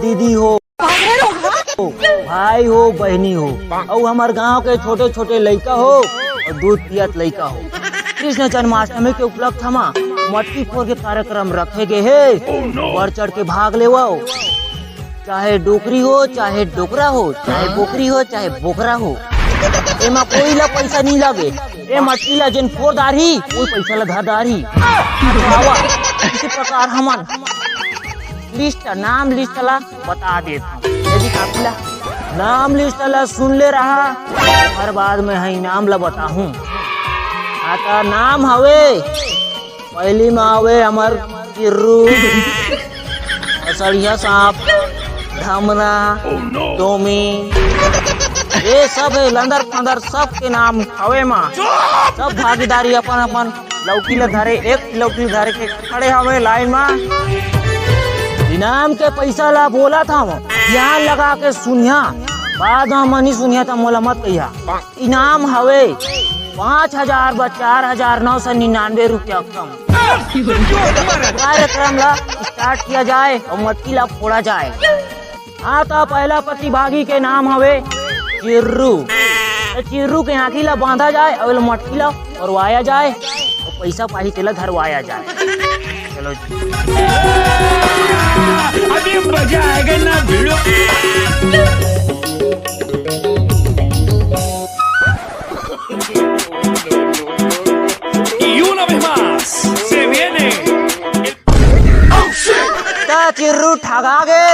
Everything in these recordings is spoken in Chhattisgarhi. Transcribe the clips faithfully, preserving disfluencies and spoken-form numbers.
दीदी हो, भाई हो, बहिनी हो, अउ हमर गांव के छोटे छोटे लइका हो अउ दूध पियत लइका हो, कृष्ण जन्माष्टमी के उपलक्ष्य म मटकी फोर के कार्यक्रम रखे गे हे। बढ़ चढ़ के भाग लेवव, चाहे डोकरी हो, चाहे डोकरा हो, चाहे बोकरी हो, चाहे बोकरा हो, एमा कोई ला पैसा नहीं लगे। ए मटकी ला जेन फोर डारही, कोई पैसा ला धर डारही। आवा, इसी प्रकार हमन लिस्ट, नाम लिस्ट ला बता देत हूँ। यदि काफिला नाम लिस्ट ला सुन ले रहा, हर बाद में है नाम ला बताहूँ। आता नाम हवे, पहली में आवे हमर चिर्रू, सड़िया सांप, धमना, डोमी, ये सब है लंदर फंदर, सब के नाम हवे मा। सब भागीदारी अपन अपन लौकी ल धरे, एक लौकी ल धरे के खड़े हवे लाइन मा। इनाम के पैसा ला बोलत हव, ध्यान लगा के सुनिया, बाद में मनी सुनिया त मोला मत कहिया। इनाम हवे पाँच हजार ब चार हजार नौ सौ निन्यानवे रुपया कम। कार्यक्रम ला स्टार्ट किया जाए और मटकी ला फोड़ा जाए। हाँ, तो पहला प्रतिभागी के नाम हवे चिर्रू। तो चिर्रू के आँखी ला बांधा जाए और मटकी ला फोड़वाया जाए और पैसा पाही तेला धरवाया जाए। चलो जी। अभी मजा आएगा ना भिड़ो। Y una vez más, se viene el त चिर्रू ठगा गे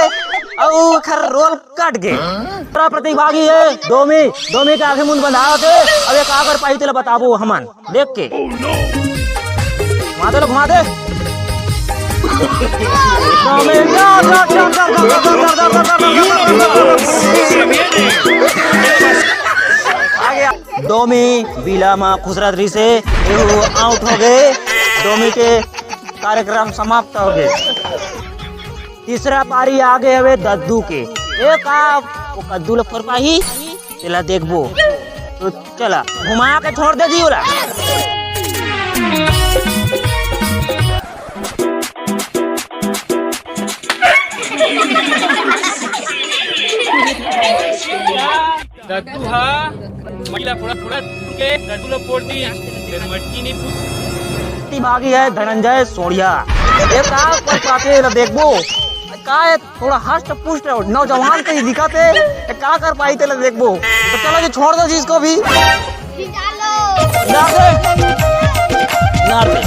अउ ओखर रोल कट गे। दूसरा प्रतिभागी है डोमी। डोमी के आंखें मुंह बंधा होते, अब ये का कर पाही तेला बताबो हमन देख के। घुमा दे लो, घुमा दे। डोमी, डोमी, डोमी, डोमी। आ गया। डोमी बिला मा खुसरत रहिसे, एहू आउट हो गे। डोमी के कार्यक्रम समाप्त हो गे। तीसरा पारी आगे हवे दद्दू के। ए का वो कद्दू ल फोर पाही? तेला देखबो। तो चला, घुमा के छोड़ दे जी ओला। दद्दू हा मटकी ला फोड़ा फोड़ा के दद्दू ला फोड़ दी, फिर मटकी नहीं फूट। प्रतिभागी है धनंजय सोढ़िया। ये का कर पाथे ला देखबो। का है, थोड़ा हष्ट पुष्ट नौजवान कहीं दिखाते, ये का कर पाही तेला देखबो। तो चलो जी, छोड़ दो जी इसको भी। खिंचा लो। ना दे। ना दे।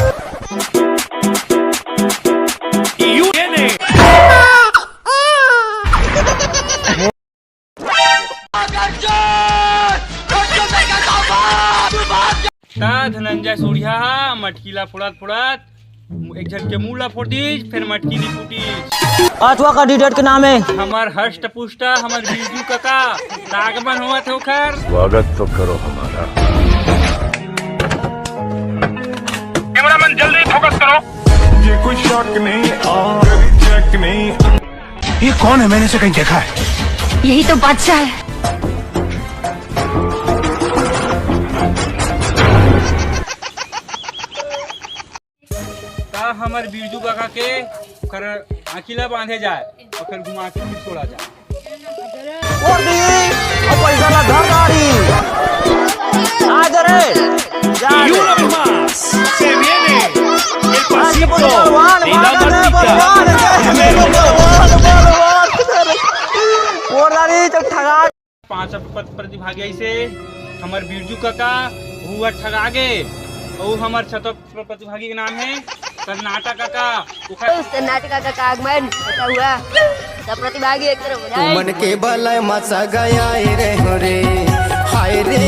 ता धनंजय सोढ़िया हा मटकी ला फोड़त फोड़त एक झन के मुंह ला फोड़ दीस, फिर मटकी नी फूटीस। पांचवा कैंडिडेट के नाम है हमर हष्ट पुष्ट, हमर बिरजू कका। आगमन होवत हे ओखर। स्वागत तो करो हमारा। कैमरामैन जल्दी फोकस करो। ये कोई शक नहीं, और चेक नहीं। ये कौन है? मैंने इसे कहीं देखा है। यही तो बादशाह है। का हमर बिरजू कका के ओकर आँखी ला बांधे जाए और फिर घुमा के फिर छोड़ा जाए। और दी, और पैसा ला धर गाड़ी। आ जा रे, जा रे। Y una vez más, se viene el आज के pasito de la बलवान, बलवान, मटकी का। बलवान, बलवान, बलवान। और दादी, तो ठगा। पांच प्र-, प्रतिभागी ऐसे हमर बिरजू कका, हुआ ठगा गे। और हमर छठा प्र-, प्रतिभागी के नाम है सन्नाटा कका। ओखर उस सन्नाटा कका का आगमन होता हुआ सब प्रतिभागी एक तरफ हो जाए। तुमन के बलय मचा गया रे हो रे, हाय रे।